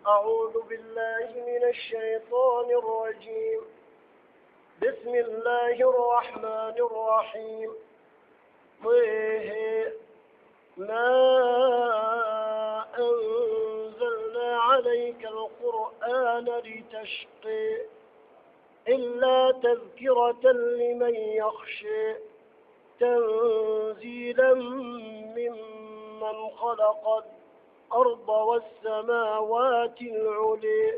أعوذ بالله من الشيطان الرجيم. بسم الله الرحمن الرحيم. طه ما أنزلنا عليك القرآن لتشقي إلا تذكرة لمن يخشى تنزيلا ممن خلق الأرض والسماوات العلي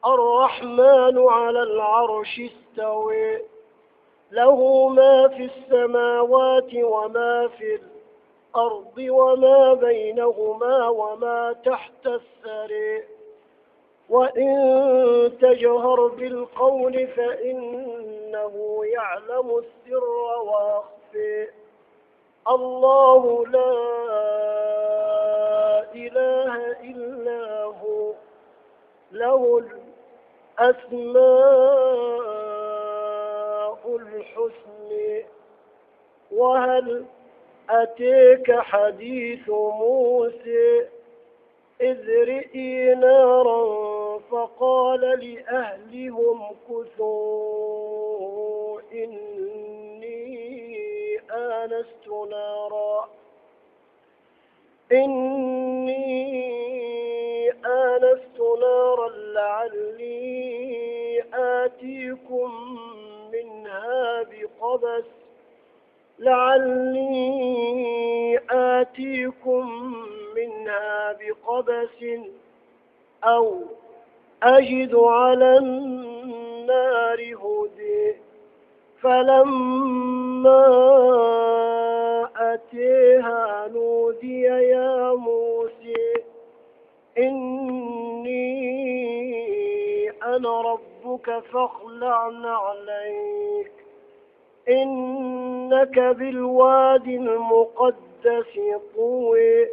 الرحمن على العرش استوى له ما في السماوات وما في الأرض وما بينهما وما تحت الثرى وإن تجهر بالقول فإنه يعلم السر وأخفى الله لا إله إلا هو له الأسماء الحسنى. وهل أتيك حديث موسى إذ رئي نارا فقال لأهلهم كثوا إني آنست نارا لعلي آتيكم منها بقبس أو أجد على النار هدى فلما أتيها نودي يا موسى إني أنا ربك فاخلع نعليك إنك بالواد المقدس طوى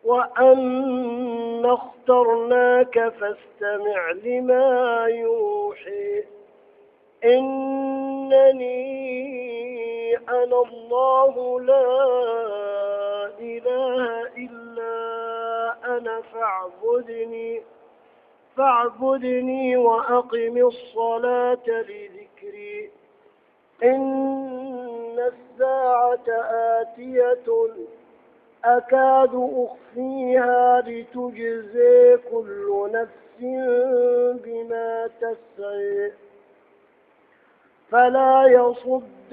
وأنا اخترناك فاستمع لما يوحي إنني أنا الله لا إله إلا أنا فاعبدني وأقم الصلاة لذكري إن الساعة آتية أكاد أخفيها لتجزي كل نفس بما تسعي فلا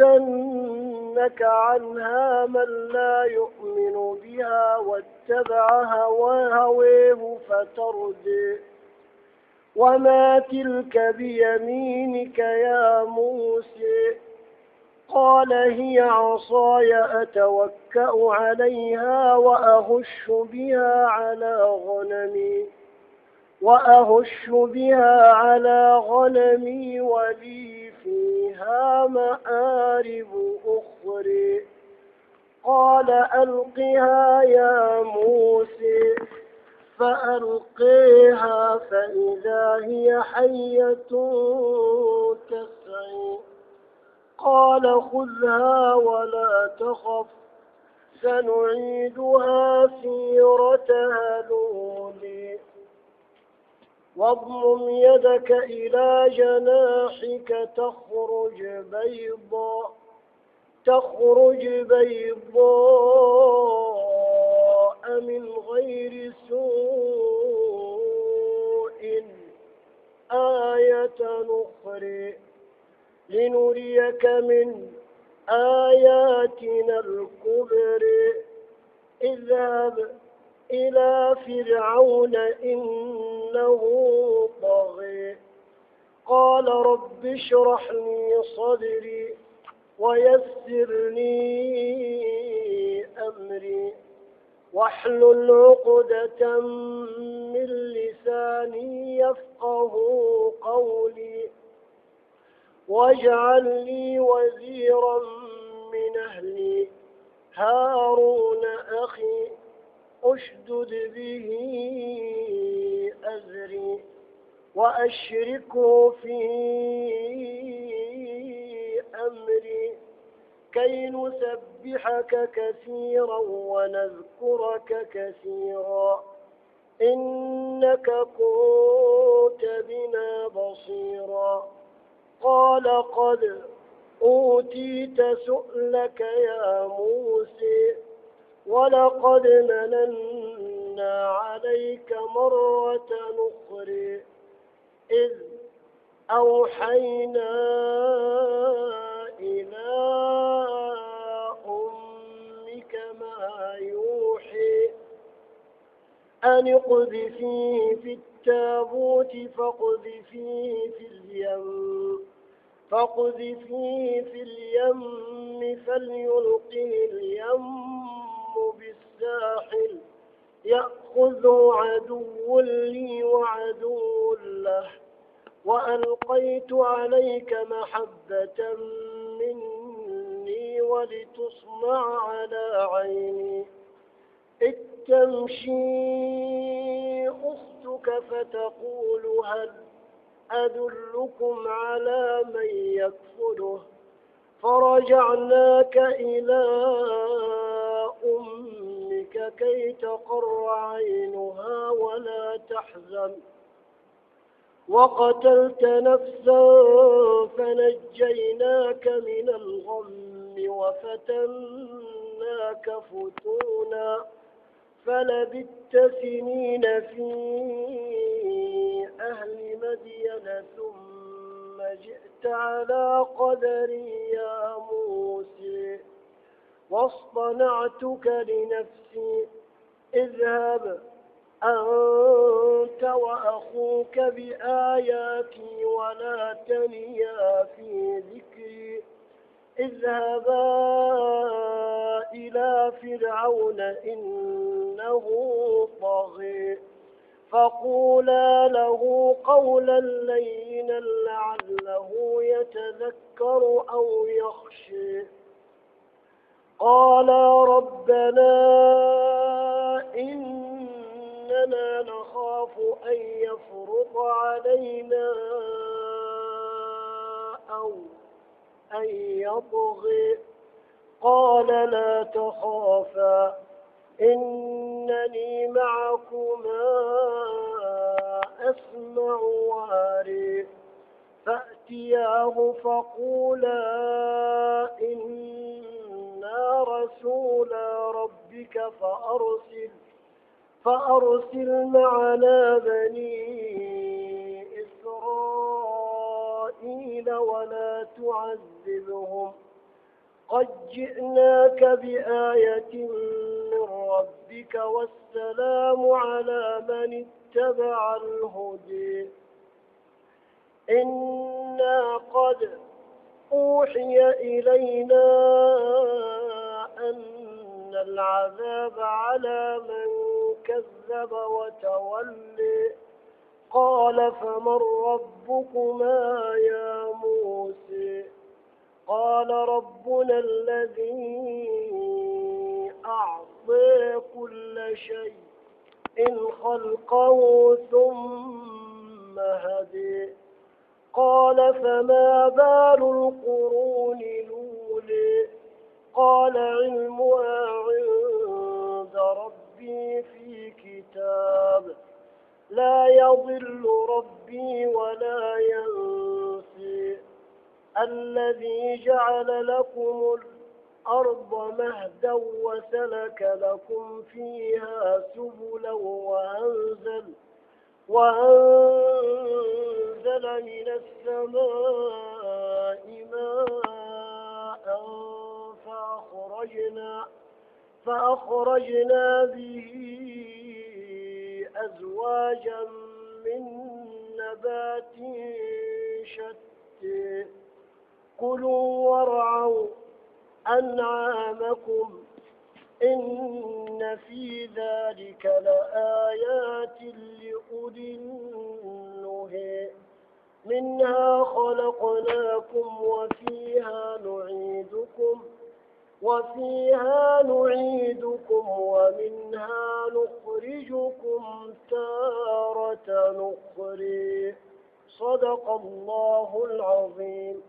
يصدنك عنها من لا يؤمن بها واتبع هواه فتردي وما تلك بيمينك يا موسى قال هي عصاي أتوكأ عليها وأهش بها على غنمي ولي فيها مآرب أخرى قال ألقها يا موسى فألقيها فإذا هي حية تسعى قال خذها ولا تخف سنعيدها سيرتها الأولى واضمم يدك إلى جناحك تخرج بيضاء من غير سوء آية أخرى لنريك من آياتنا الكبرى اذهب إلى فرعون إنه طغى قال رب اشرح لي صدري ويسر لي أمري واحلل عقدة من لساني يفقه قولي واجعل لي وزيرا من أهلي هارون أخي أشدد به أزري وأشركه في أمري كي نسبحك كثيرا ونذكرك كثيرا إنك كنت بنا بصيرا. قال قد أوتيت سؤلك يا موسى ولقد مننا عليك مرة أخرى إذ أوحينا إلى أمك ما يوحي أن اقذفيه في التابوت فاقذفيه في اليم فليلقه اليم بالساحل يأخذه عدو لي وعدو له وألقيت عليك محبة مني ولتصنع على عيني إذ تمشي أختك فتقول هل أدلكم على من يكفله فرجعناك إلى أمك كي تقر عينها ولا تحزن وقتلت نفسا فنجيناك من الغم وفتناك فتونا فلبثت سنين في أهل مدين ثم جئت على قدري يا موسى واصطنعتك لنفسي اذهب أنت وأخوك بآياتي ولا تنيا في ذكري اذهبا إلى فرعون إنه طغى فقولا له قولا لينا لعله يتذكر أو يخشى قالا ربنا إننا نخاف أن يفرط علينا أو أن يطغى قال لا تخافا إنني معكما أسمع وأرى فأتياه فقولا إنا رسولا ربك فأرسل معنا بني إسرائيل ولا تعذبهم قد جئناك بآية من ربك والسلام على من اتبع الهدى إنا قد أوحي إلينا أن العذاب على من كذب وتولى قال فمن ربكما يا موسى قال ربنا الذي أعطى كل شيء خلقه ثم هدى قال فما بال القرون الأولى قال علمها عند ربي في كتاب لا يضل ربي ولا ينسى الذي جعل لكم الأرض مهدا وسلك لكم فيها سبلا وأنزل من السماء ماء فأخرجنا به أزواجا من نبات شتى كلوا وارعوا أنعامكم إن في ذلك لآيات لأولي النهى منها خلقناكم وفيها نعيدكم ومنها نخرجكم تارة أخرى صدق الله العظيم.